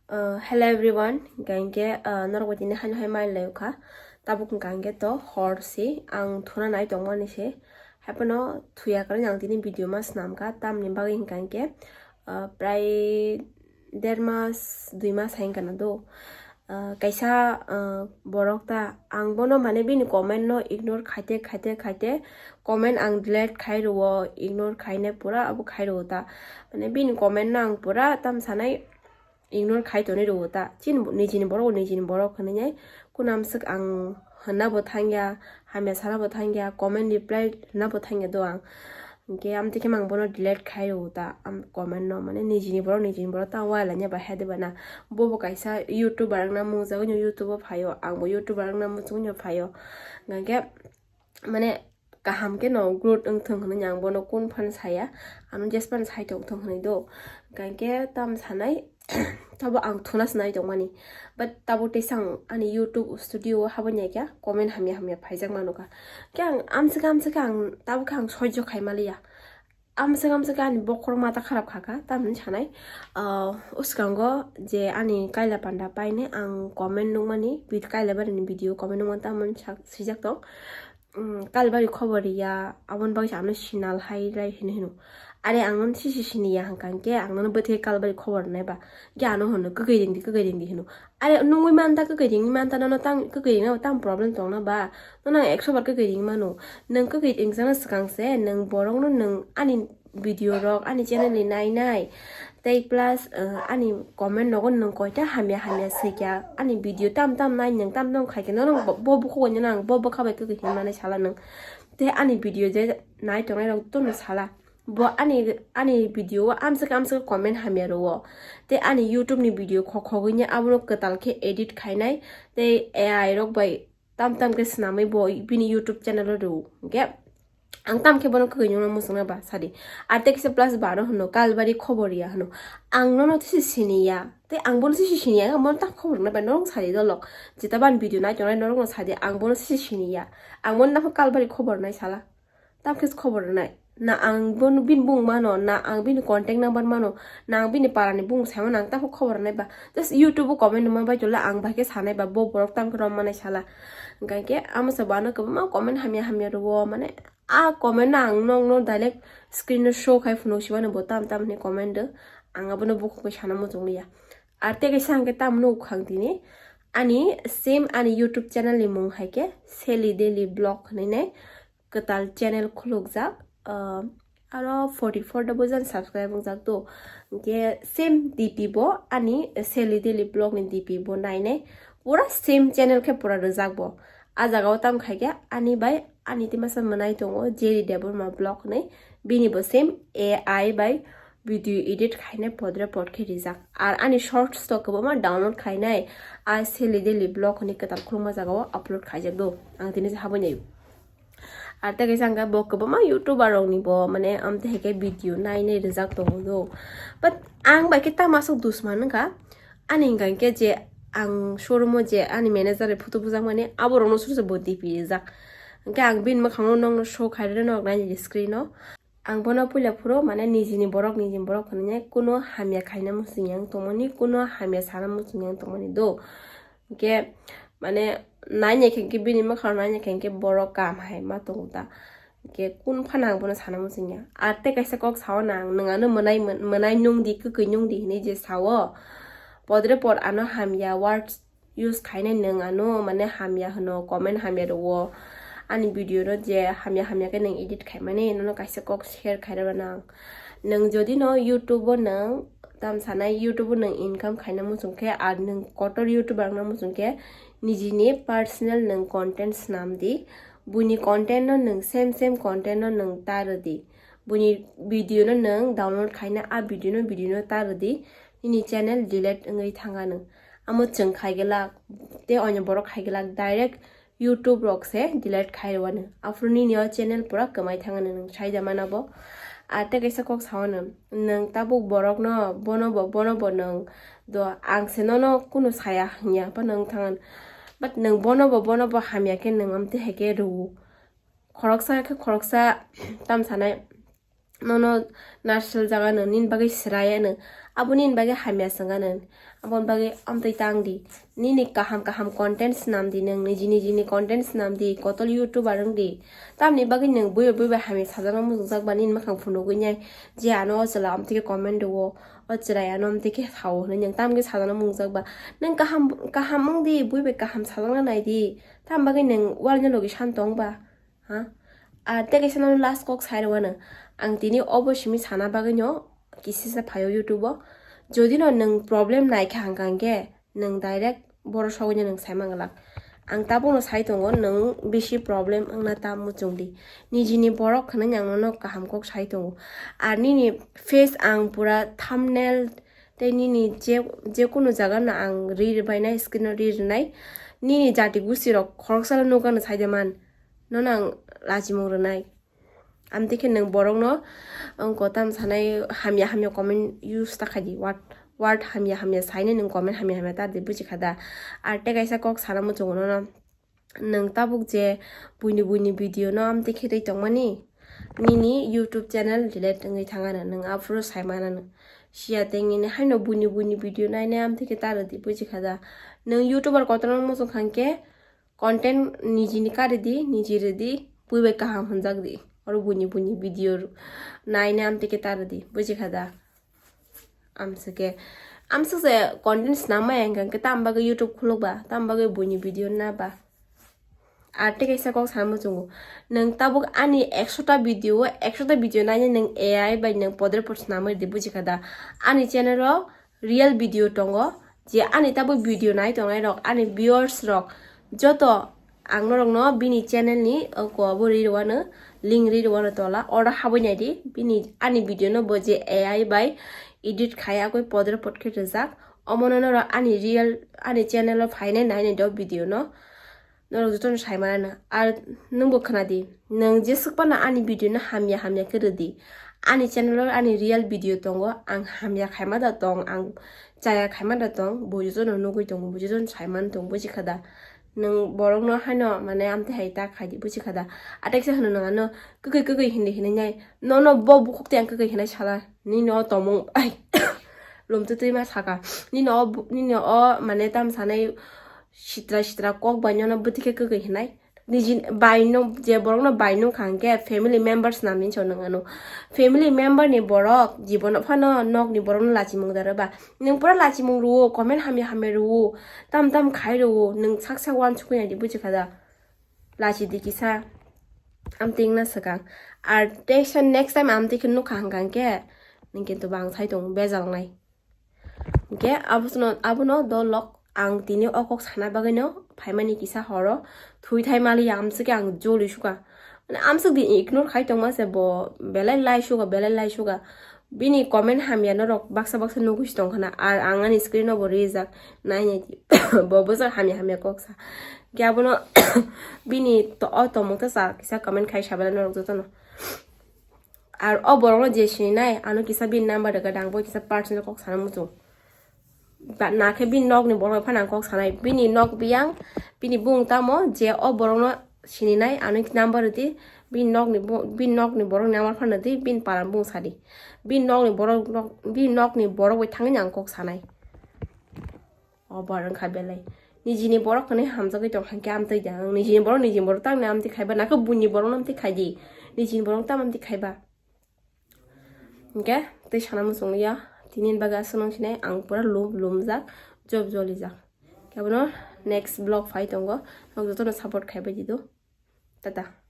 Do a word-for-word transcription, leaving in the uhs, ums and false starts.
Uh, hello everyone, hingkha hingke, uh, norok bai tini haino hai mai lai kha. Tabuk hingkha hingke to hor si, ang thuna nai tongmani se. Haiphano thuya kwrwini ang tini video ma swnam kha, tamni bagwi hingkha hingke, uh, prai der mas, dui mas hai wngkha na do. Uh, kaisa, uh, borok ta, ang bono mane bini comment no ignore khaite, khaite, khaite, comment ang delete khai rwo, ignore khaine pura abo khai rwo ta. Mane bini comment no ang pura tam sanai, ignore khai tonwi rwo ta. Chini bo-, nijini borok, nijini borok hinwi nai. Kunam swk ang hwnna bo thangya, hamya sana bo thangya, comment reply hwnna bo thangya do ang. Hingke amtwi khe ang bono delete khai rwo ta, am comment no, mane nijini borok, nijini borok ta wailaina ba hede bana. Bo bo kaisa YouTuber wngna mung jagwi no YouTube o phaio, ang bo YouTuber wngna muchungwi no phaio. Hingke mane kaham khe no growth wngthong hinwi ang bono kun phan saya, ano jespan sai tongthong hinwi do. Hingke tam sanai, tabo ang thuna swnai tongmani. But tabo teisa ang ani YouTube studio o habani kha comment hamya hamya phaijak mano kha. Khe ang amswk amswk ang tabo khe ang soijo khai maliya. Amswk amswk ani bokhorok mata kharap kha kha, tamni sanai. Ah, uskango je ani kaila panda paine ang comment nukmani, vid-, kaila barini video comment nukmani tamoni sak-, sijak tong. Mm, kalbari khobor ya, aboni bagwi se ano sinal hai rai hino hino. Are ang nono sisi sini ya hangkha hingke ang nono bwthe kalbari khobor nai ba. Ge ano hono kwkwi ringdi, kwkwi ringdi hino. Are nungwi manta, kwkwi ringwi manta, nono tang kwkwi ringna tang problem tongna ba. Nono ang ekso bar kwkwi ringwi mano. Nwng kwkwi ringjakna swkang se nwng borokno nwng ani video rok ani channel ni nai nai. Tei plus, uh, ani comment nogo nwng koita hamya hamya swikha, ani video tam tam nai nwng tam tam khaikhe nono bo, bo bukhuk nang bo bwkha bai kwkwi hinmani sala nwng. Tei ani video je nai tongnai rok tono sala. Bo ani, ani video o amswk amswk comment hamya rwo. Tei ani YouTube ni video khok khogwi abono kwtal khe edit khainai. Tei A I rok bai tam tam khe swnamwi bo bini YouTube channel o rwo. Hingke ang tam khe bono kwkwi nungna muchungna ba sadi. Ar tei kisa plus ba ano hwno kalbari khobor ya hwno. Ang nono tisi sini ya. Tei ang bono tisi sini ya, ang bono tam khobor nai ba norok sadi dolok. Jeta ban video nai tongnai norok no sadi, ang bono tisi sini ya. Ang bono tam kalbari khobor nai sala. Tam khe khobor nai. Na ang bono bini bung mano, na ang bini contact number mano, na ang bini parani bung saimano, ang tamo khobor nai ba. Just YouTube o comment ma bai tula ang bai khe sanai ba, bo borok tam khe rom manai sala. Hingkha khe amo se bo ano kwbangma comment hamya hamya rwo, mane a comment no ang nokno direct screen no show khai phunuk simano bo tam tam hinwi comment do. Ang abono bukhuk bai sana muchung liya. Ar tei kaisa hingkhe tam nuk khang tini. Ani same ani YouTube channel ni mung hai khe Sally Daily Vlog hinwi nai. Kwtal channel khulukjak, ah, aro forty four ta bujan subscribe wngjak do. Hingke same D P bo ani Sally Daily Vlog ni D P bo nainai pura same channel khe pura rwjak bo. A jaga o tam khaikhe ani bai ani tei masa mwnai tongo Jerry Debbarma Vlog hinwi, bini bo same A I bai video edit khainai podre pod khe rijak. Ar ani shorts to kwbangma download khainai, a Sally Daily Vlog hinwi kwtal khulukma jaga o upload khaijak do. Ang tini se habwi nai. Ar tei kaisa hwnkhe bo kwbangma YouTuber rokni bo, mane, amtwi hai khe video nai nai rijak tongo do. But ang bai khe tamo aswk dusman wngkha, ani hwnkha hwnkhe je ang showroom o je ani manager bai photo bujakmani, aborokno suru se bo D P rijak. Hwnkhe ang bini mwkhangno nokno show khai rwna nok nai screen o. Ang bono puila phuru, mane, nijini borok, nijini borok hinwi kuno hamya khaina muchung yang tongmani, kuno hamya sana muchung yang tongmani do. Hwnkhe, mane, nainai khe, hwnkhe bini mwkhang nainai khe, hwnkhe borok kaham hai ma tongo ta. Hwnkhe kun phano ang bono sana muchung ya. Ar tei kaisa kok sao nang, nwng ano mwnai, mwnai nung di, kwkwi nung di hinwi je sao. Podre pod ano hamya words use khainai nwng ano, mane, hamya hwno, comment hamya rwo. Ani video no je hamya hamya khe nwng edit khaimani, nono kaisa kok share khai rwna nang. Nwng jodi no YouTube o nwng tam sanai, YouTube o nwng income khaina muchung khe, ar nwng kotor YouTuber wngna muchung khe, nijini personal nwng content swnam di, buini content no nwng same same content no nwng ta rw di, buini video no nwng download khaina a video no, video no ta rw di, nini channel delete wngwi thanga nwng. Amo chwng khai glak, tei onyo borok khai glak, direct YouTube rok se delete khai rwano. Aphuru nini o channel pura kwmai thangano nwng saida mana bo. Ar tei kaisa kok sao nwng, nwng tabuk borok no bono bo, bono bo nwng do, ang se nono kunu saya hwnya pa nwng thangan. But nwng bono bo, bono bo hamya khe nwng amtwi hai khe rwo. Khoroksa khe khoroksa tam sanai nono narsal jagano, nini bagwi srayano, abo nini bagwi hamya swngano. Aboni bagwi amtwi tang di, nini kaham kaham content swnam di, nwng niji nijini content swnam di, kotol youtuber wng di. Tamni bagwi nwng bui bui bai hamya sajakno muchungjak ba nini mwkhang phunugwi nai je ano o chwla amtwi khe comment rwo, o chwrai ano amtwi khe sao hwnwi nwng tamgwi sajakno muchungjak ba. Nwng kaham kaham wng di, bui bai kaham sajakna nai di. Tam bagwi nwng walni logi san tong ba? Ha? Ar tei kaisa nono last kok sai rwano. Ang tini obo simi sana bagwino kisisa phaio YouTube o. Jodi no nwng problem naikha hwnkha hwnkhe nwng direct boro sogwino nwng sai manglak. Ang tabukno sai tongo, nwng bisi problem wngna ta muchung di. Nijini borok hwnwi ang nono kaham kok sai tongo. Ar nini face ang pura thumbnail tei nini je, je kunu jaga no ang ri rwbainai, screen o ri rwnai. Nini jati gusti rok khoroksano nukgano saide man. Nono ang lachimung rwnai. Amtwi khe nwng borokno wngko tam sanai hamya hamya comment use ta khaidi, word, word hamya hamya sainai nwng comment hamya hamya ta di, buji kha da? Ar tei kaisa kok sana muchungo nono, nwng tabuk je buini buini video no amtwi khe twi tongmani, nini YouTube channel delete wngwi thangano, nwng aphuru sai manano. Siya tei nini haino buini buini video nainai amtwi khe ta rwdi, buji kha da? Nwng YouTuber kotorno muchung kha hwnkhe content nijini kari di, niji rwdi, bui bai kaham hwnjak di. Oro buini buini video nainai amtwi khe ta rwdi, buji kha da? Amswk khe, amswk se content swnam maya hwnkha hwnkhe tam bagwi YouTube khuluk ba, tam bagwi buini video na ba? Ar tei kaisa kok sana muchungo, nwng tabuk ani ekshota video o ekshota video nainai nwng A I bai nwng podre pod swnamwi rwdi, buji kha da? Ani channel o real video tongo, je ani tabuk video nai tongnai rok, ani viewers rok joto ang norokno bini channel ni oko abo ri rwano, link ri rwano tola, oro habwi naidi bini ani video no bo je A I bai edit khai agwi podre pod khe rwjak. Omono norok ani real, ani channel o phainai nainai do video no. Norok jotono sai manano. Ar nwngbo khna di, nwng jeswk phano ani video no hamya hamya khe rwdi. Ani channel o ani real video tongo, ang hamya khaima da tong, ang chaya khaima da tong, bo jotono nugwi tongo, bo jotono sai man tong, buji kha da? Nwng borokno haino mane amtwi hai ta khai di, buji kha da? Ateksa hwno nwng ano kwkwi kwkwi hindi hinwi nai, nono bo bukhuk tei ang kwkwi hinai sala, nini o tomung, ai, lum twtwi ma saka, nini o bu-, nini o mane tam sanai sitra sitra kok bai nono bwtwi khe kwkwi hinai. Niji bai no, je borok no bai nung kha hwnkhe family members nam hinwi sa nwng ano. Family member ni borok jibono phano nok ni borok no lachimung da rw ba. Nwng pura lachimung rwo, comment hamya hamya rwo, tam tam khai rwo, nwng sak sak uansukwi nai di, buji kha da? Lachi di kisa. Amtwi wngna swkang. Ar teisa next time amtwi khe nukha hwnkha hwnkhe nwng kintu bang sai tongo, bejal wngnai. Hwnkhe abono, abono dolok ang tini o kok sana bagwino phaimani kisa horo thwi thai maliya, amswk khe ang joli suka. Mane amswk di ignore khai tongma se bo belai lai suka, belai lai suka. Bini comment hamya norok baksa baksa nugwi si tongkhana, ar ang ani screen o bo rijak nai nai di. Bo bwswk hamya hamya kok sa. Hwnkhe abono bini to-, o tongmung ta sa kisa comment khai sa belai norok jotono. Ar o borokno je sininai, ano kisa bini number rwgwi ang bo kisa personal kok sana muchung. Ba, nakhe bini nokni borok phano ang kok sanai. Bini nok biyang, bini bung tamo je o borokno sininai, ano number rwdi, bini nokni bo-, bini nokni borokni number phano rwdi, bini parani bung sadi. Bini nokni borok, nok, bini nokni borok bai thangwi ang kok sanai. Obar wngkha belai. Nijini borok hwnwi hamjagwi tong hwnkhe amtwi da. Ang nijini borok, nijini borok tamni amtwi khaiba, nakhe buini borokno amtwi khaidi. Nijini borok tam amtwi khaiba. Hwnkhe tei sana muchung liya. Tini bagwi aswk nang sinai ang pura lum, lumjak, job jolijak. Kebono next vlog phai tongo. Nok jotono support khaibai di do. Tata.